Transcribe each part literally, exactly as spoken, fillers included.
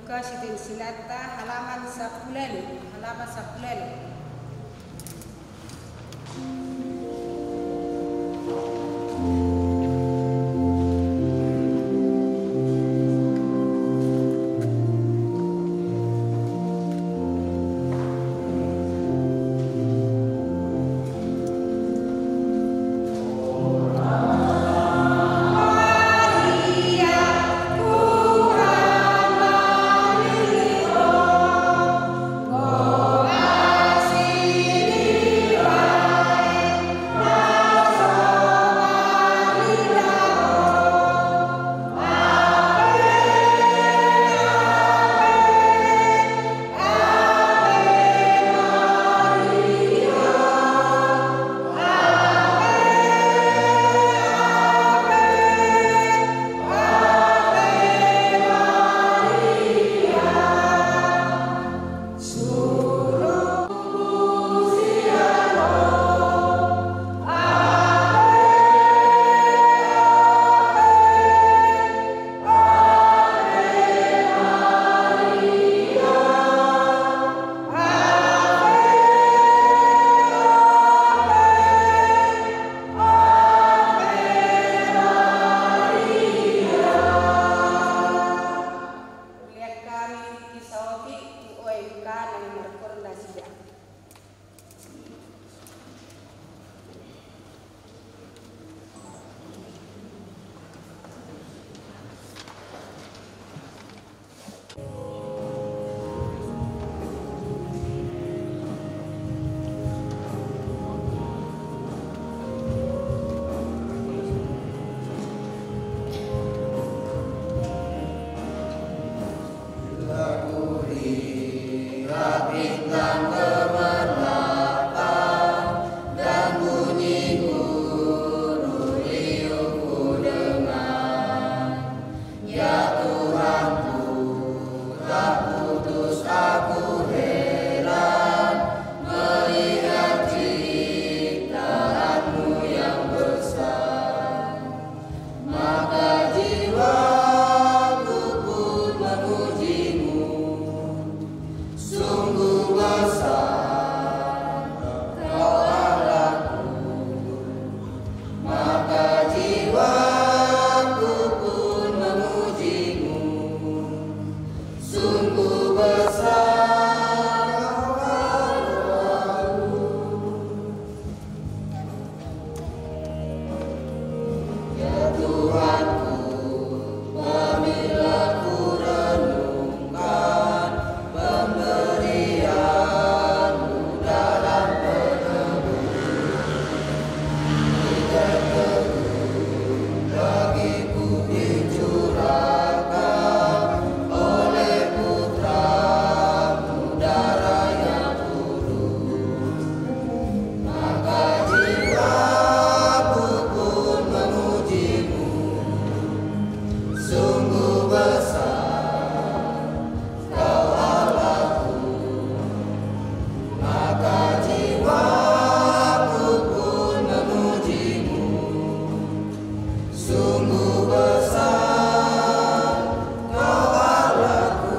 Kasih silata halaman sampulu ualu, halaman sampulu ualu. Ulian hami di saotik tu O M K na markorna sida. Maka jiwaku pun memuji-Mu, sungguh besar Kau Allahku. Maka jiwaku pun memuji-Mu, sungguh besar Kau Allahku. Ya Tuhanku, apabila kurenungkan pemberian-Mu dalam penyeduhan, bagiku dicurahkan oleh Putra-Mu darah yang kudus. Maka jiwaku pun memuji-Mu, sungguh besar Kau Allahku. Maka jiwaku pun memuji-Mu, sungguh besar Kau Allahku.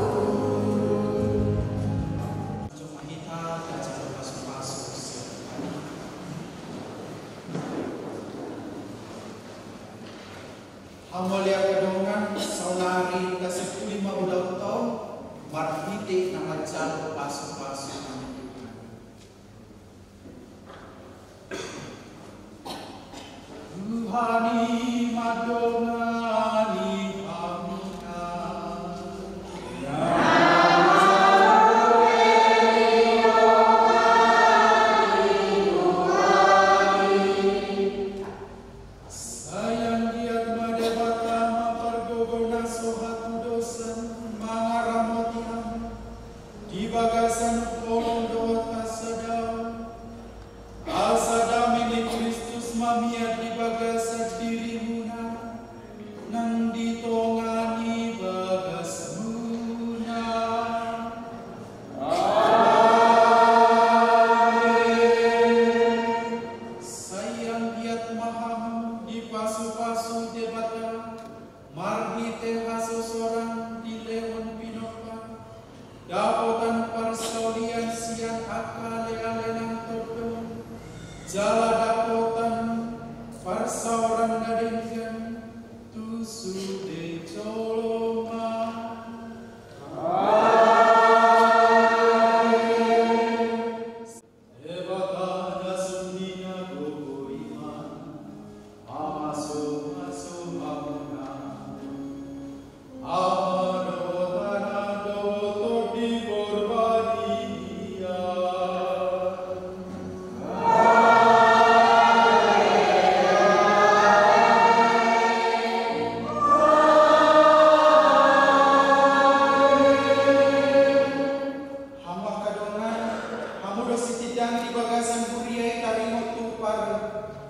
Jumpa hita di acara pasu-pasu siang tadi. Hamu ale angka dongan, saonari tasipuli ma ulaonta on marhite na manjalo pasu-pasu ni Tuhan. Tuhan i mandongani hamuna. Sai anggiat ma Debata na pargogo na so hatudosan mangaramoti hamu di bagasan holong dohot hasadaon, asa dame ni Kristus mamiat di bagasan dirimuna nang di tonga ni bagasmuna. Amen. Sai anggiat ma hamu dipasu-pasu Debata marhite hasosoran dilehon pinomparna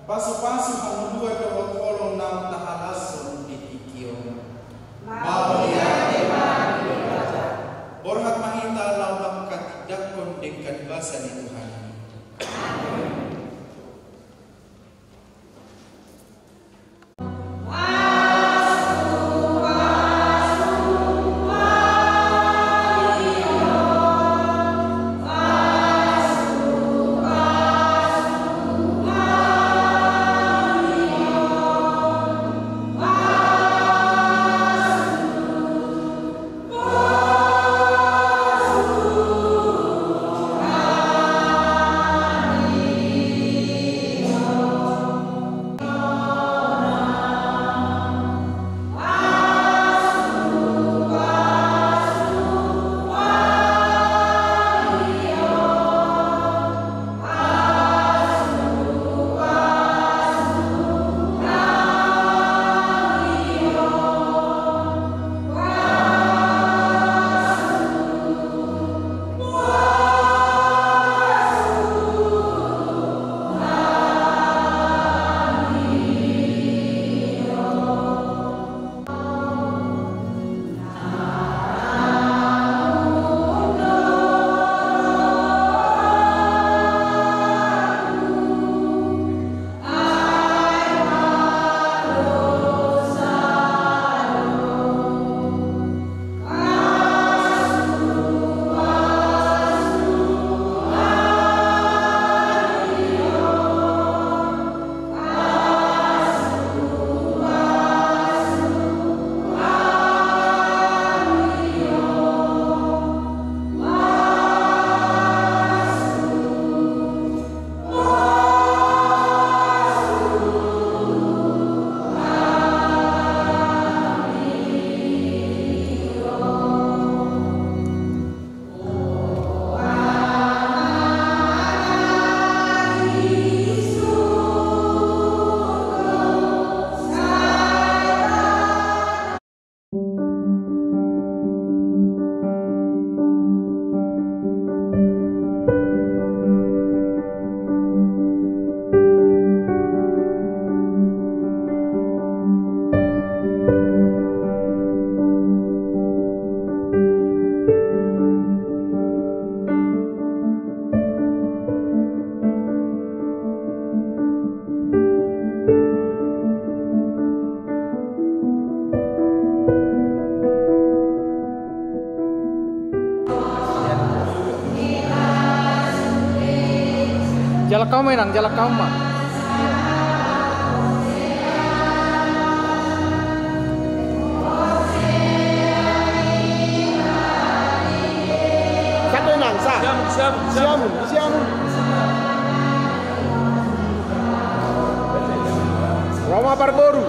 Pasupasu hamu dohot holong na tahalashon di tingki on. Mauliate ma di Debata. Borhat ma hita laho manghatindanghon denggan basa ni Tuhan i. Jalan kau ma, Inang, jalan kau ma. Satu, Inang, sa. Siamun, siamun, siamun. Ro ma parboru.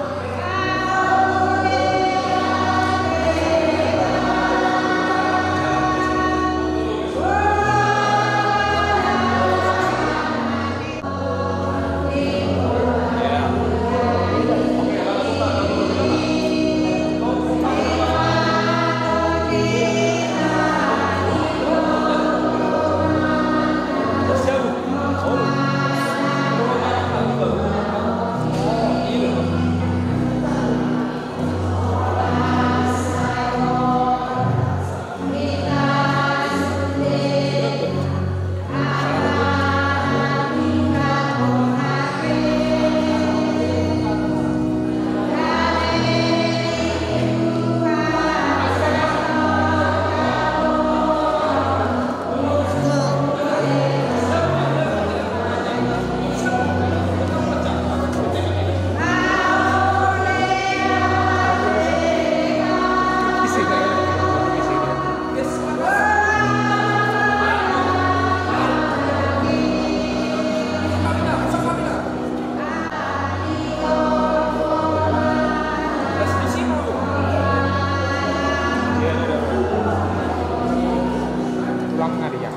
Tulang ngari ya.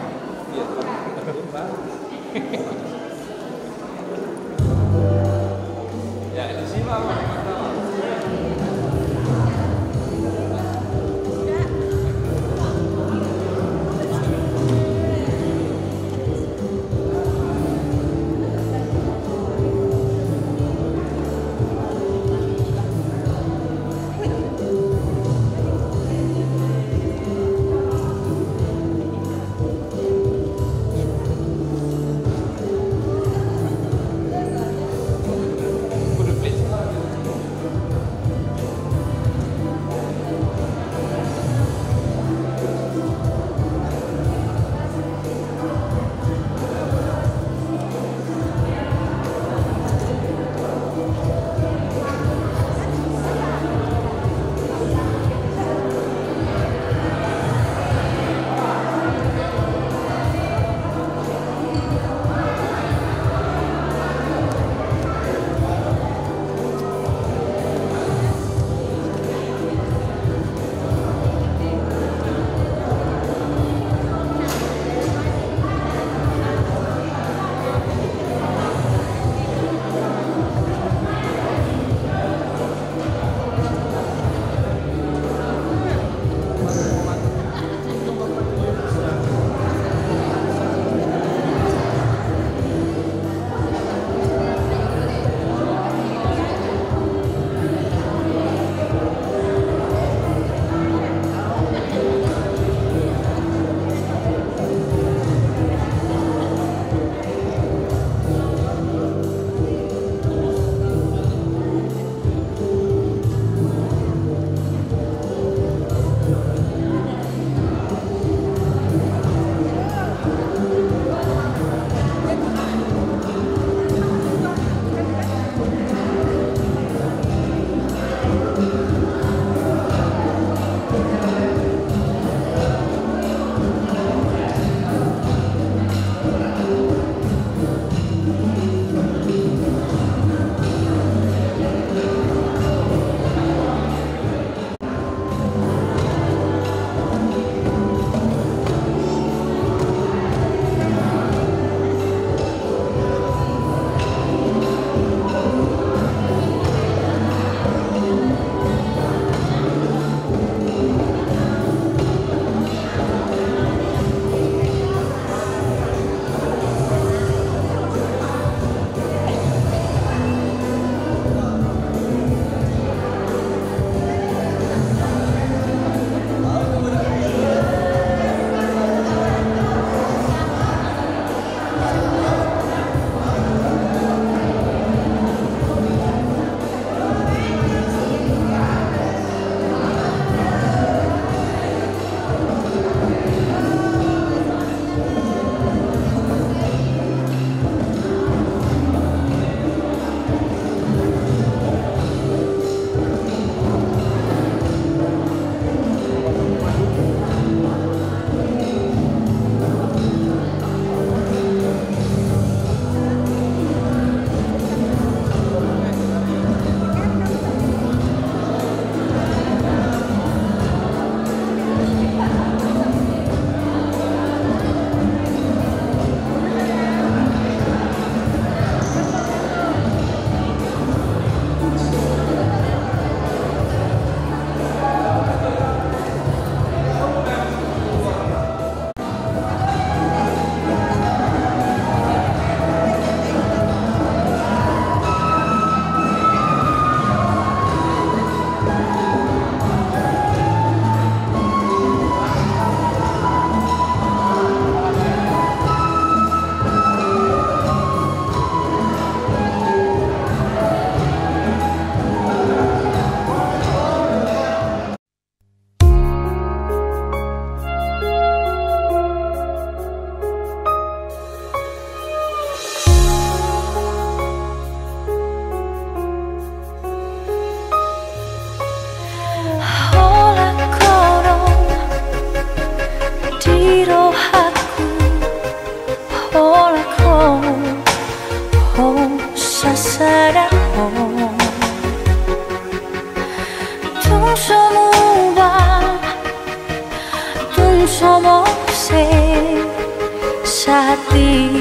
Hati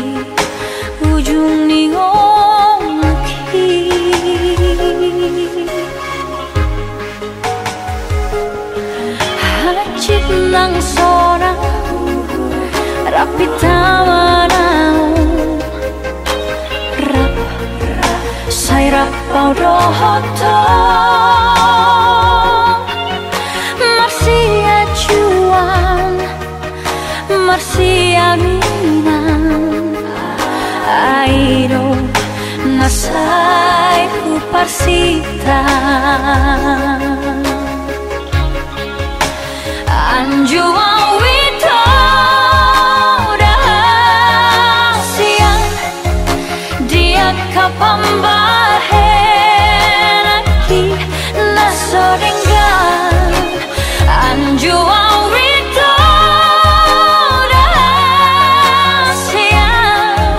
ujung ni ngolungki. Hansit nang sonang rap hita manaon. Rap, sai rap au dohot ho. Marsiajuan, marsiaminan, ai do na sai huparsinta. Anju au ito da hasian di angka pambahenanki na so denggan. Anju au ito da hasian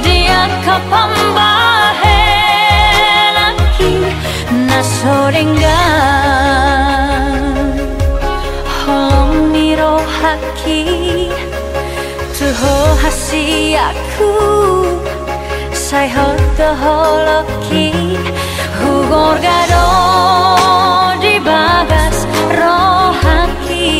di angka pambahenanki na so denggan. Holong ni rohangki tu ho hasianku, sai hot do holongki, hugorga do di bagas rohangki.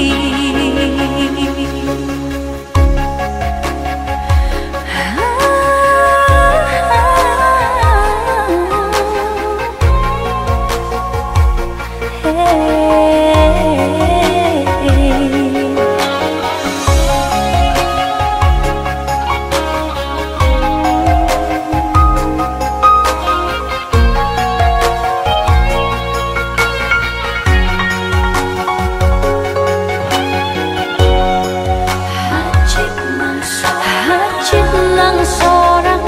Hansit nang sonang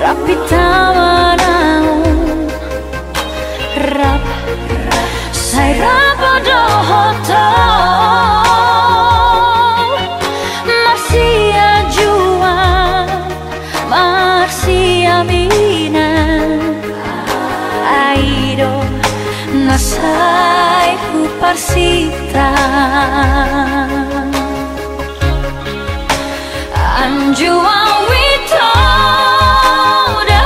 rap hita manaon. Rap, sai rap au dohot ho. Marsiajuan, marsiaminan, ai do na sai huparsinta. Anju au ito da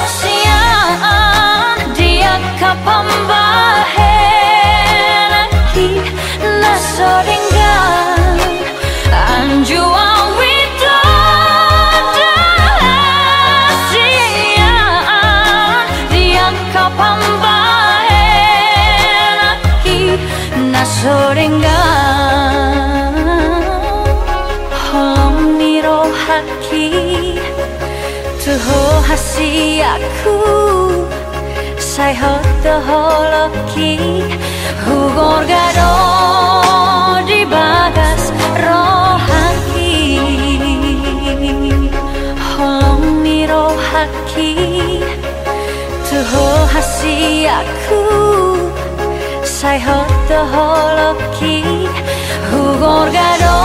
hasian di angka pambahenanki na so denggan. Anju au ito da hasian di angka pambahenanki na so denggan. Holong ni rohangki tu ho hasianku, sai hot do holongki, hugorga do di bagas rohangki. Holong ni rohangki tu ho hasianku, sai hot do holongki, hugorga do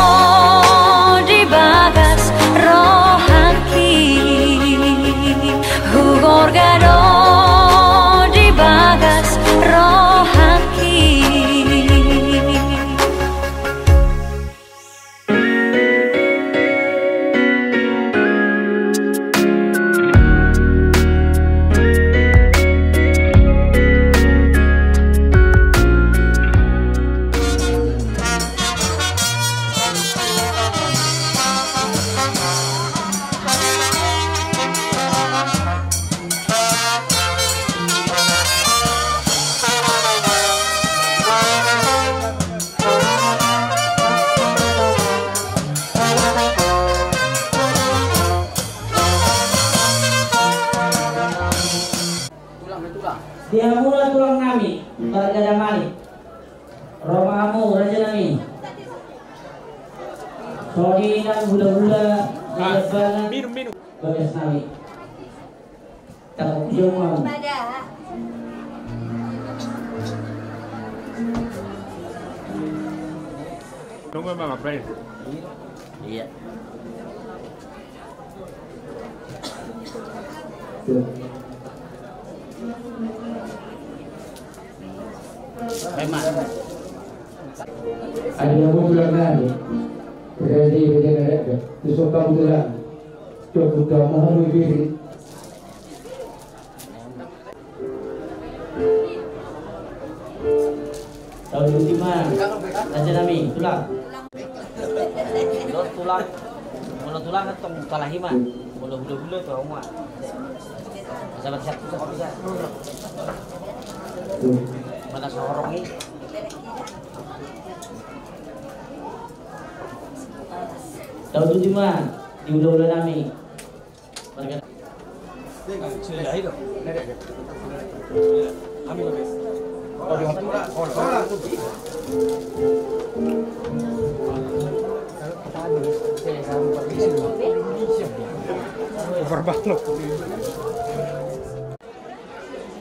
di bagas rohangki. Hugorga do di bagas rohangki. Di hamuna tulang nami, marga Damanik. Ro ma hamu raja nami. Songon i nang hulahula, ah, di bagas nami. Bagas nami. Tanggung jawab. Tunggu, Bang, apa ini? Iya. Ada yang mau bilang tadi. Jadi, jadi, jadi, jadi, jadi, jadi, jadi, jadi, jadi, jadi, jadi, jadi, jadi, jadi, jadi, jadi, Tahu dulu ma, raja nami, tulang. Lo tulang, molo tulang tong palahi ma, molo hula-hula tu auma. Sabar, siap, siap, siap. Mana sorong i? Tahu dulu ma, di hula-hula nami.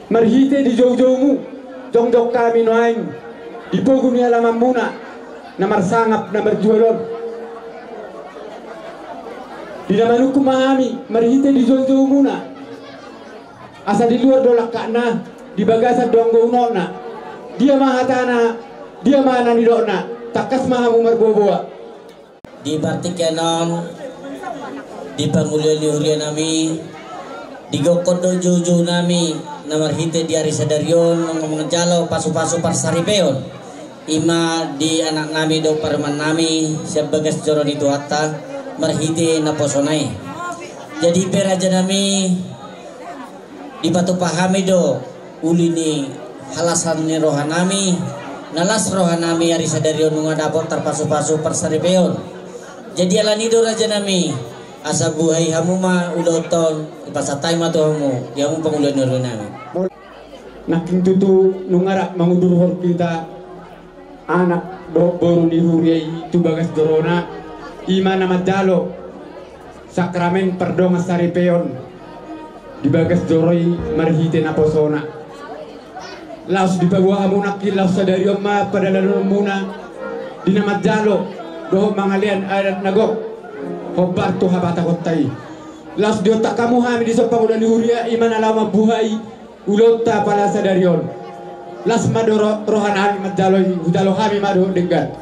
Marhite di joujoumu, jongjong hami nuaeng di pogu ni alamanmuna na marsangap na marjual on. Di na manungkun ma hami marhite di joujoumuna, asa di luar do langkatna, di bagasan do anggo unokna. Dia ma hatana, dia ma na nidokna, tangkas ma hamu marboaboa. Di partingkian on, di pangulian ni huria nami, digokkon do joujou nami na marhite di ari sadari on manjalo pasupasu parsaripeon. Ima di anak nami dohot parumaen nami sian bagas joro ni Tuhanta marhite naposona i. Jadi pe raja nami, dipatupa hami do uli ni halasan ni roha nami, na las roha nami ari sadari on nunga dapot tarpasupasu parsaripeon. Jadi alani do raja nami, asa buhai hamu ma ulaonta on, dipasahat hami ma tu hamu di hamu pangulian ni huria nami. Nangkin tutu nunga rap mangudurhon hita anak dohot boru ni huria i tu bagas jorona, ima na manjalo sakramen pardongan saripeon di bagas joro i marhite naposona. Laos dipaboa hamu nangkin laos sadari on ma padalanonmuna di na manjalo dohot mangalean adat na gok hombar tu habatahonta i. Laos diontak hamu hami dison pangulian ni huria, ima na laho mambuhai ulaonta pala sadari on. Las ma do ro-, roha nami manjalo i, hujalo hami ma dohot denggan.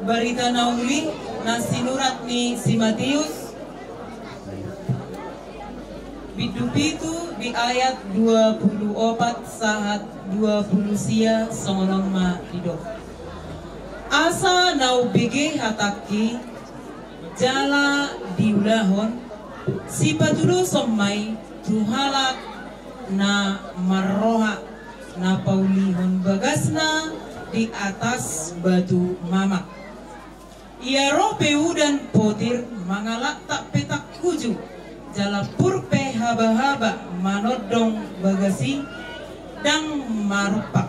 Barita na uli na sinurat ni si Matius, bindu pitu di ayat dua pulu opat sahat dua pulu sia, songon on ma didok. Asa na umbege hatangki, jala diulahon, sipatudoson ma i tu halak na marroha na paulihon bagasna di atas batu mamak. Ia ro pe udan potir mangalangkap pe tangkuju, jala pur pe habahaba manondong bagas i, ndang marumpak.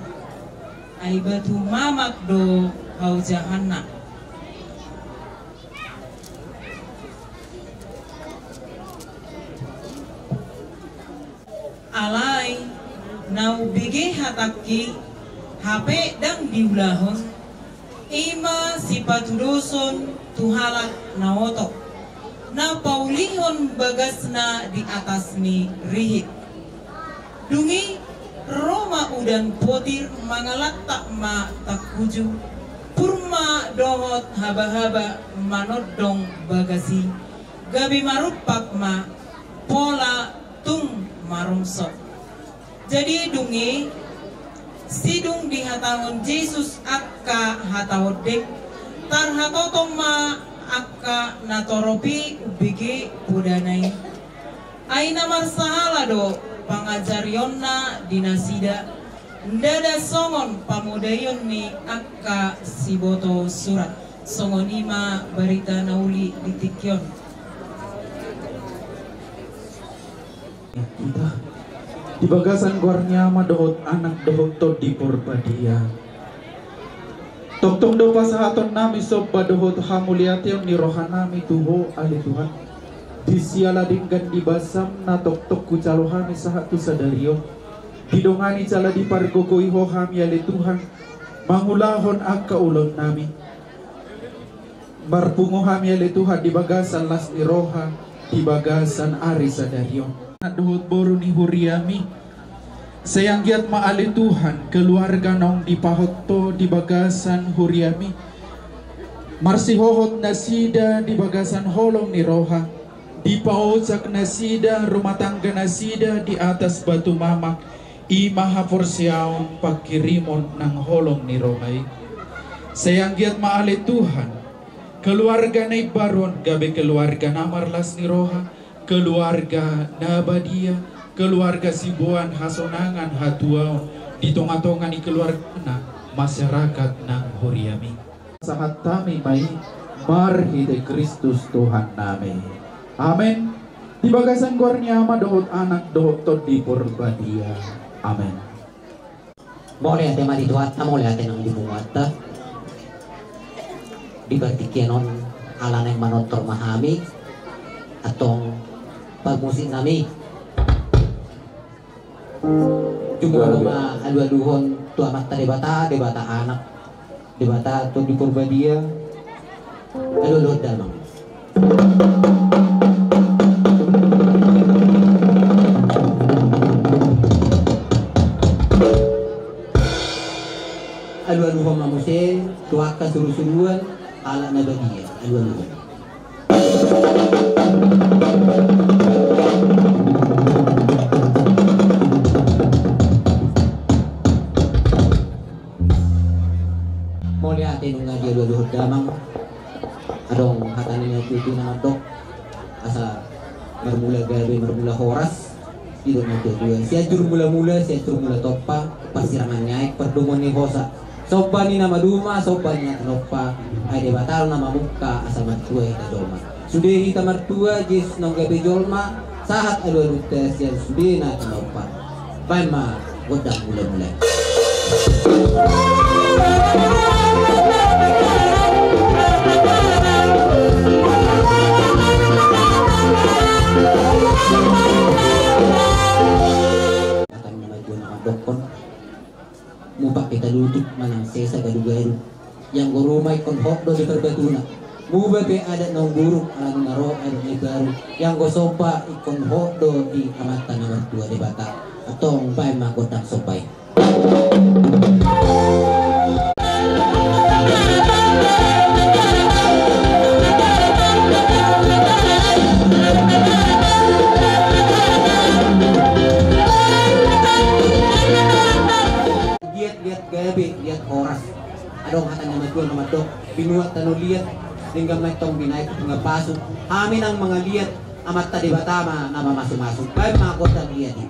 Ai batu mamak do haojahanna. Alai na umbege hatangki, hape ndang diulahon, ima sipatudoson tu halak na oto, na paulihon bagasna di atas ni rihit. Dung i ro ma udan potir mangalangkap ma tangkuju, pur ma dohot habahaba manondong bagas i, gabe marumpak ma, pola tung maromsok. Jadi dung i, sidung dihatahon Jesus angka hata ondeng, tarhatotong ma angka na torop i umbege podana i. Ai na marsahala do pangajarionna di nasida, ndada songon pamodaion ni angka siboto surat. Songon i ma barita na uli di tingki on. Di bagasan goar ni Ama dohot Anak dohot Tondi Porbadia. Tongtong do pasahatonnami somba dohot hamuliateon ni rohanami tu Ho ale Tuhan. Di siala denggan ni basam na tongtong hujalo hami sahat tu sadari on. Didongani jala dipargogoi Ho hami ale Tuhan, mangulahon angka ulaonnami. Marpungu hami ale Tuhan di bagasan las ni roha, di bagasan ari sadari on. Anak dohot boru ni huriami. Sai anggiat ma ale Tuhan, keluarga naung dipahot Ho di bagasan huriami. Marsihohot nasida di bagasan holong ni roha. Dipaojak nasida rumah tangga nasida di atas batu mamak. I ma haporseaon pangkirimon nang holong ni roha i. Sai anggiat ma ale Tuhan, keluarga na imbaru on gabe keluarga na marlas ni roha, keluarga na badia, keluarga siboan hasonangan hatuaon di tonga-tonga ni keluargana masyarakat nang huriami. Sahat hami ma i marhite Kristus Tuhannami. Amen. Di bagasan goar ni Ama dohot Anak dohot Tondi Porbadia. Amen. Mauliate ma di Tuhanta, mauliate nang di punguanta. Di partingkian on ala naeng manortor ma hami antong parmusiknami. Jumolo ma alualuhon tu Amanta Debata, Debata Anak, Debata Tondi Porbadia. Alualuhon damang. Alualuhon ma muse tu angka surusuruan ala na badia. Alualuhon. Mauliate nunga dialualuhon damang. Adong hata ni na tutu na mandok, asa marmula gabe marmula horas. Didok na tutu, Sianjur mulamula, Sianjur mula tompa, parsirangan ni aek pardomuan ni hosa. Somba ni na maduma, somba ni na tinompa, ai Debata do na mamungka asa martua hita jolma. Sude hita martua, Jesus naung gabe jolma, sahat alualunta sian sude na tinompa. Baen ma gondang mulamula. Hata ni na madua na mandokkon, mupak pe talutuk manang sesa gadu-gadu. Ianggo ruma ingkon hot do di parbatuna. Muba pe adat naung buruk, alani na ro adat na imbaru. Ianggo somba ingkon hot do di Amanta na martua Debata. Antong baen ma gondang somba i. Liat, liat gabe, liat horas. Adong hata ni na madua na mandok, binuat tano liat, denggan ma antong binahen tu punguan pasu. Hami nang mangaliat, Amanta Debata ma na mamasumasu. Baen ma gondang liat i.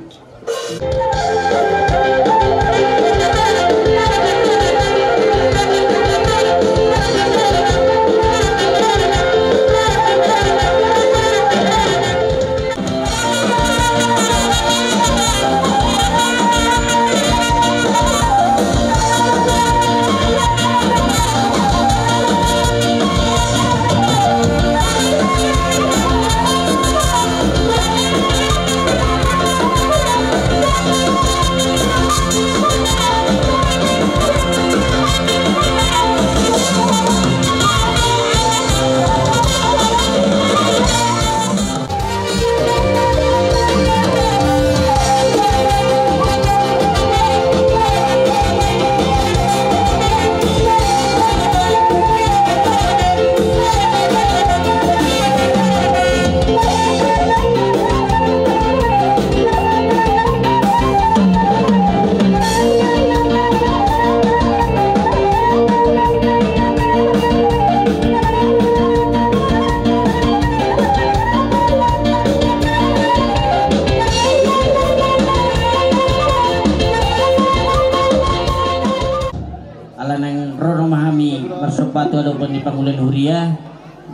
Ala naeng ro ma hami marsomba tu adopan ni pangula ni huria,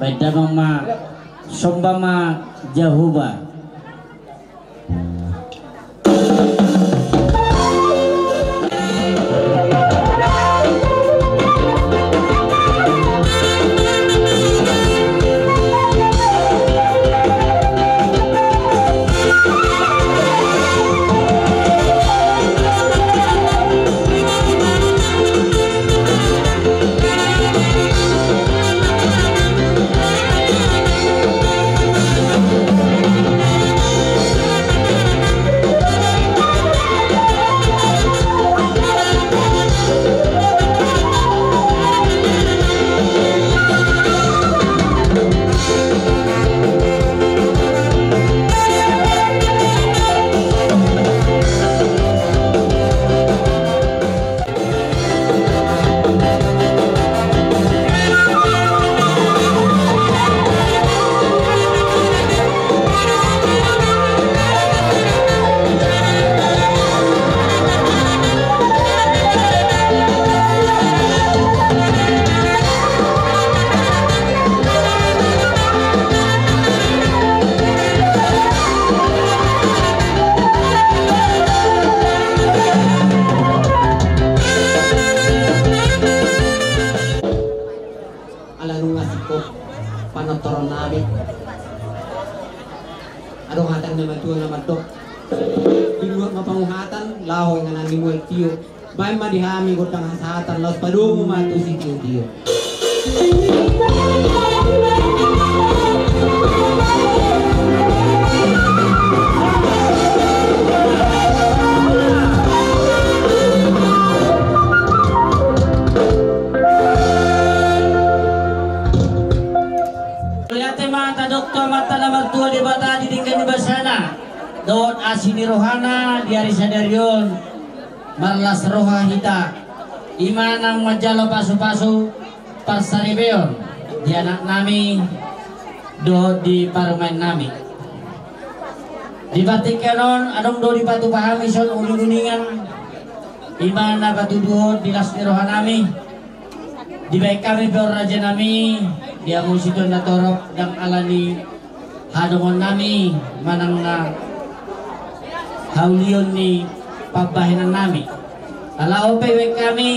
baen damang ma, somba ma Jahowa. Nontoron nami. Adong hata ni na matua na mandok: Dibuat ma panguhatan laho inganan ni mual tio. Baen ma di hami gondang hasahatan, laos padomu ma tu sitiotio. Mauliate ma tadok tu Amanta na martua Debata di denggan ni basana dohot asi ni rohana di ari sadari on. Marlas roha hita, i ma nang manjalo pasupasu parsaripeon di anak nami dohot di parumaen nami. Di partingkian on adong do dipatupa hami son uninguningan, i ma na patuduhon di las ni roha nami. Dibaen hami pe on, raja nami, di hamu situan na torop, ndang ala ni hadomuan nami manang na haulion ni pambahenan nami. Ala on pe dibaen hami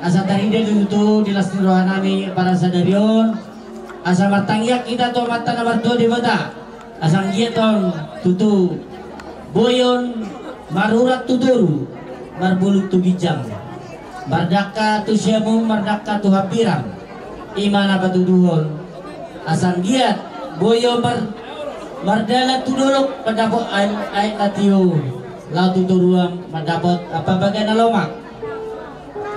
asa tarida do tutu di las ni roha nami parasadari on, asa martangiang hita tu Amanta na martua Debata. Asa anggiat on tutu boi on marurat tu toru, marbulung tu ginjang, mardangka tu siamun, mardangka tu hambirang, i ma na patuduhon. Asa anggiat boi on mar-, mardalan tu dolok mandapot aek, aek na tio, laho tu toruan mandapot pambaga na lomak.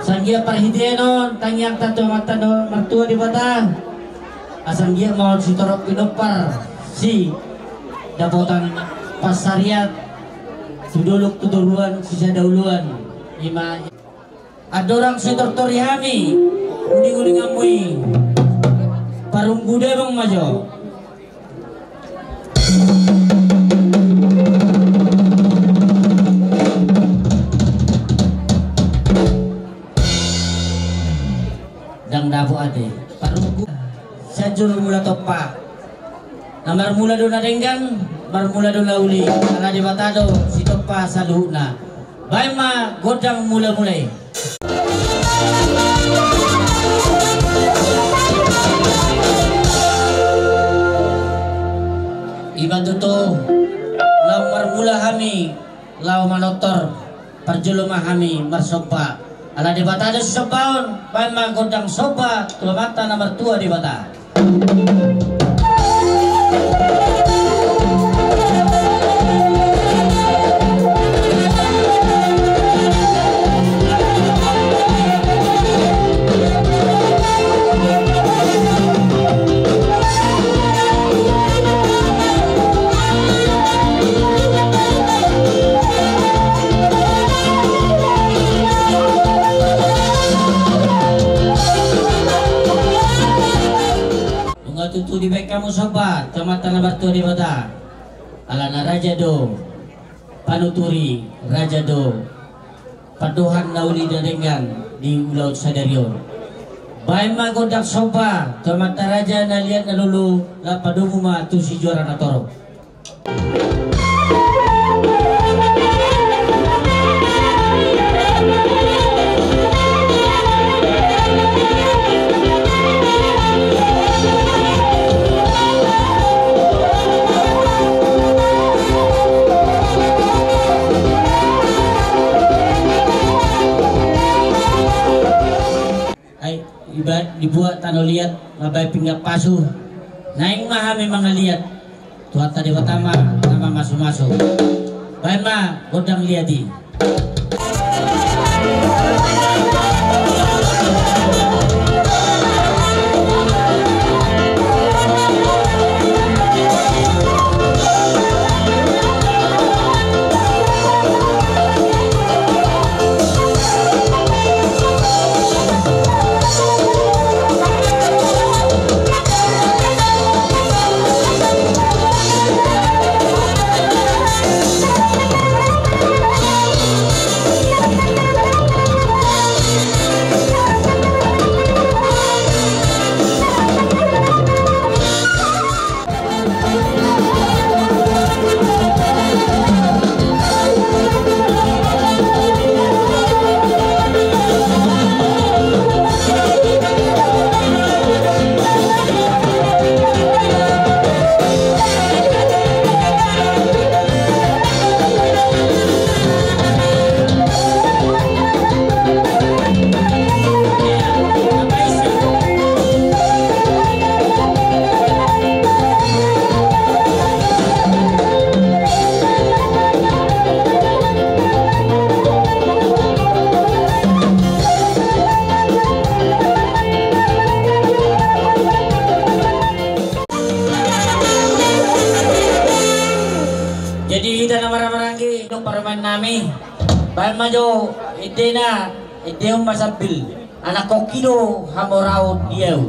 Asa anggiat parhitean on tangiangta tu Amanta na martua Debata, asa anggiat ma on sitorop pinompar sidapotan pansarian tu dolok tu toruan sisada oloan. I ma andorang sitortori hami uninguninganmu i, parunggu damang ma jo. Ndang dapot ate. Parunggu. Sian jolo mula tompa. Na marmula do na denggan, marmula do na uli. Ala Debata do sitompa saluhutna. Baen ma gondang mulamula i. I ma tutu, laho marmula hami laho manortor, parjolo ma hami marsomba. Ala Debata do sisombaon, baen ma gondang somba tu Amanta na martua Debata. Nunga tutu dibaen hamu somba tu Amanta na martua Debata. Alana raja do panuturi, raja do pandohan na uli na denggan di ulaon sadari on. Baen ma gondang somba tu Amanta raja na liat na lolo, laho padomu ma tu sijuara na torop. Ai, iba-, dibuat tano liat, mambaen pinggan pasu. Naeng ma hami mangaliat. Tuhanta Debata ma na mamasumasu. Baen ma gondang liat i. nami, baen ma jo endena, endehon ma sambil, anakkon i do hamoraon di ahu.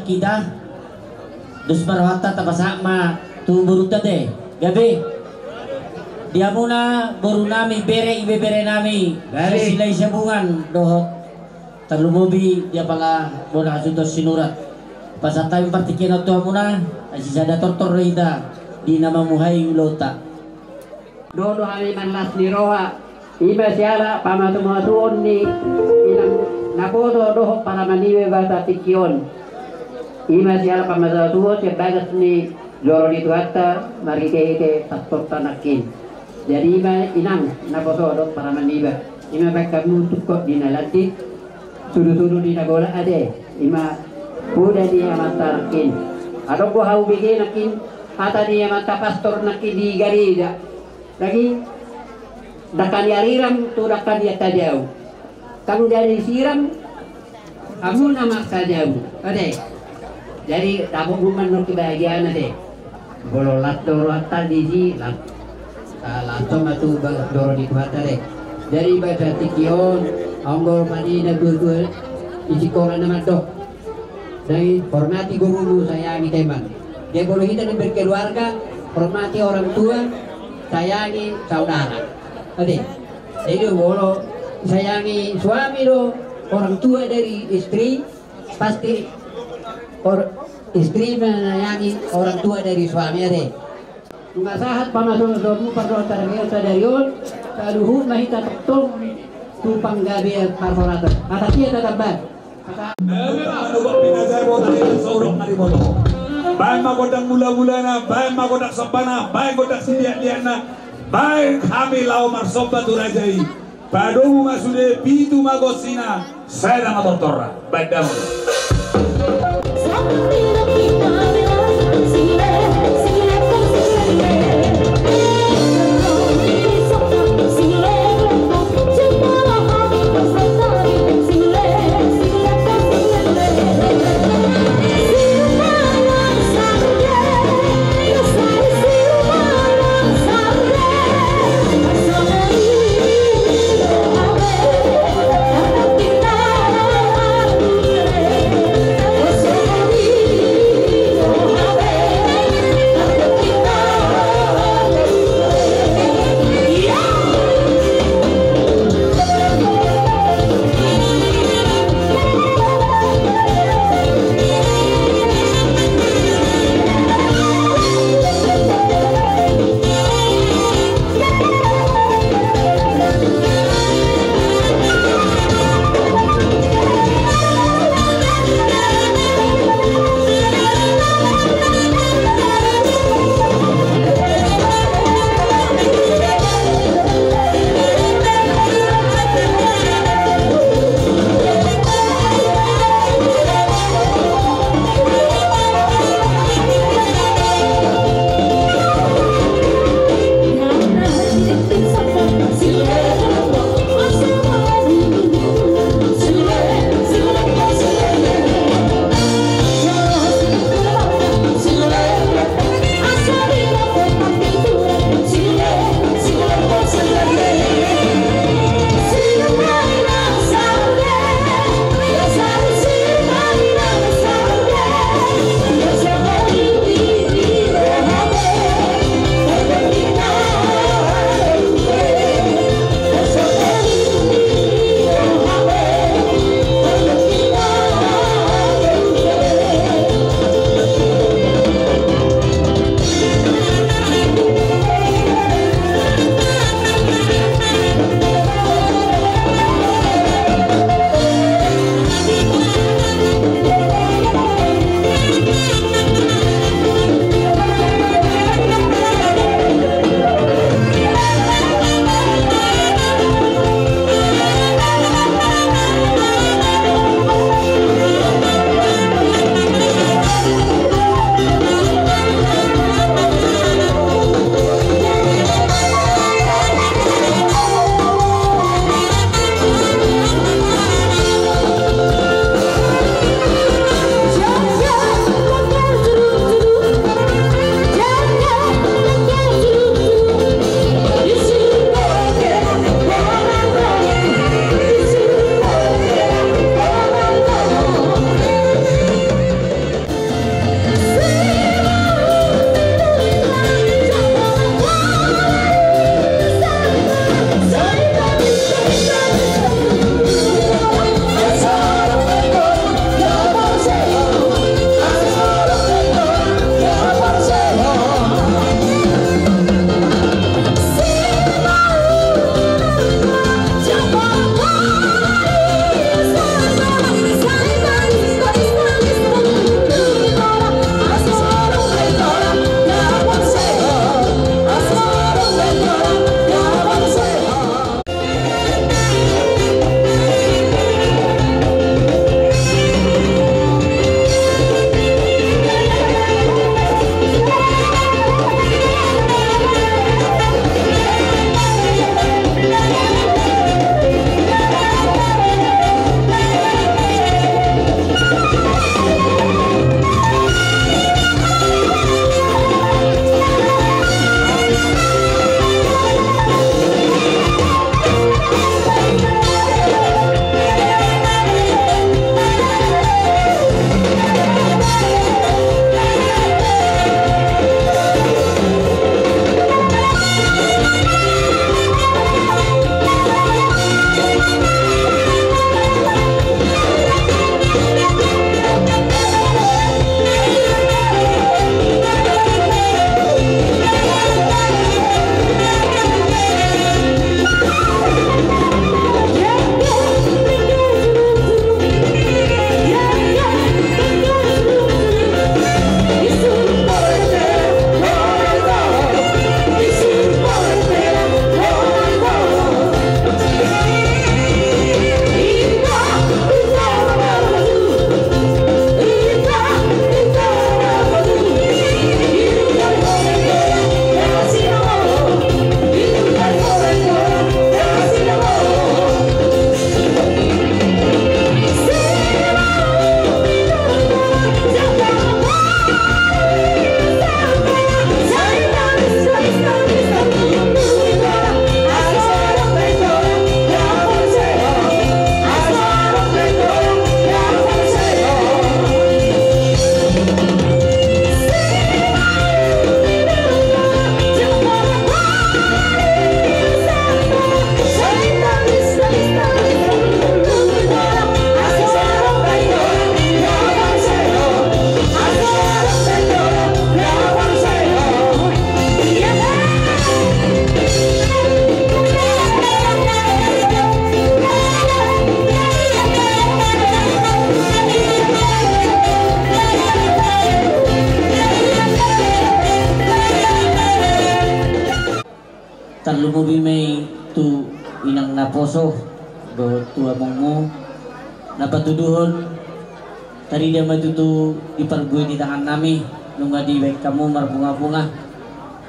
Hita dos ma rohanta, tapasahat ma tu borunta ate. Gabe. Di hamuna boru nami, bere, ibebere nami, gabe, Silahisabungan dohot tarlumobi di apala bona hasuhuton Sinurat. Pasahat hami partingkian on tu hamuna, ai sisada tortor do hita di na mamuhai ulaonta. Dohot do hami marlas ni roha, i ma siala pamatumatuon ni inang naposo dohot paramaniba basa tingki on. I ma siala pamatumatuon sian bagas ni joro ni Tuhanta marhitehite pastorta nangkin. Jadi i ma inang naposo dohot paramaniba, i ma baen hamu tungkot di na landit, sudusudu di na golap ate, i ma poda ni amanta nangkin. Adong do hau bege nangkin, hata ni amanta pastor nangkin di gareja. Lagi, dangka ni arirang tu dangka ni antajau. Tang jadi sirang, hamu na marsajau. Ate. Jadi, dapot hamu ma annon kebahagiaan ate. Molo las do rohanta disi, las. Ah, las ma tu ba-, joro ni Tuhanta ate. Jadi, basa tingki on, anggo padi na dua-dua, isi kola na mandok. Jadi, hormati gurumu, sayangi teman. Jadi, molo hita na berkeluarga, hormati orang tua, sayangi saudara. Ate. Jadi, molo sayangi suami do orang tua dari istri, pasti or-, istri menyayangi orang tua dari suami, ate. Nunga sahat pamasomasoonmu pardongan tarbiat sadari on, saluhut ma hita tongtong tu panggabean parhorasan. Asa sia tatambai. Baen ma gondang mulana, baen ma gondang sombana, baen gondang siliatliatna, baen hami laho marsomba tu raja i. Padomu ma sude, pitu ma gonsina, sada ma tortorna. Baen damang. Lumobi ma i tu inang naposo dohot tu amongmu na patuduhon. Tarida ma tutu di parbue ni tangannami, nunga dibaen hamu marbungabunga.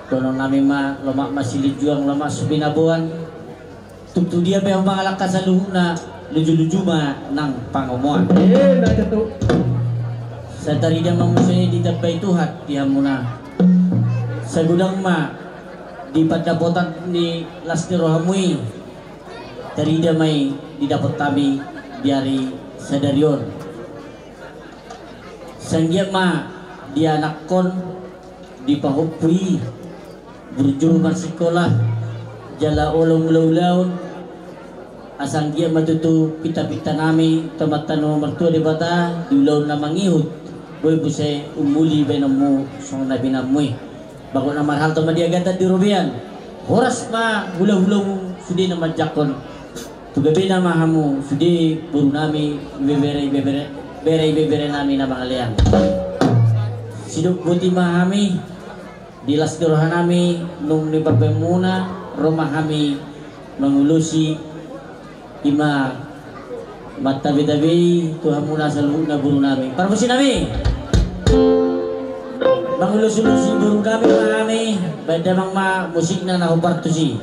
Dohononnami ma: Lomak ma silinjuang, lomak so binaboan. Tung tu dia pe hamu mangalangka saluhutna, lujuluju ma nang pangomoan. Sai tarida ma muse ditambai Tuhan di hamuna. Sagodang ma di pandapotan ni las ni rohamu i, tarida ma i didapot hami di ari sadari on. Sai anggiat ma di anakkon, di pahompu i, burju marsikola jala olo mangula ulaon. Asa anggiat ma tutu pintapintanami tu Amanta na martua Debata di ulaon na mangihut, boi muse umuli baenonmu songon na binahenmu i. Bagot na marhalto ma di agatan di robean, horas ma hulahulamu sude na manjangkon. Tu gabena ma hamu sude borunami, ibebere, ibebere, bere, ibeberenami na mangalean. Sidok boti ma hami di las ni rohanami nunga dibaenmuna, ro ma hami mangulosi. I ma mantabetabe i tu hamuna saluhutna borunami, parmusiknami. Mangulosulosi borunami ma hami, baen damang ma musikna na hombar tusi.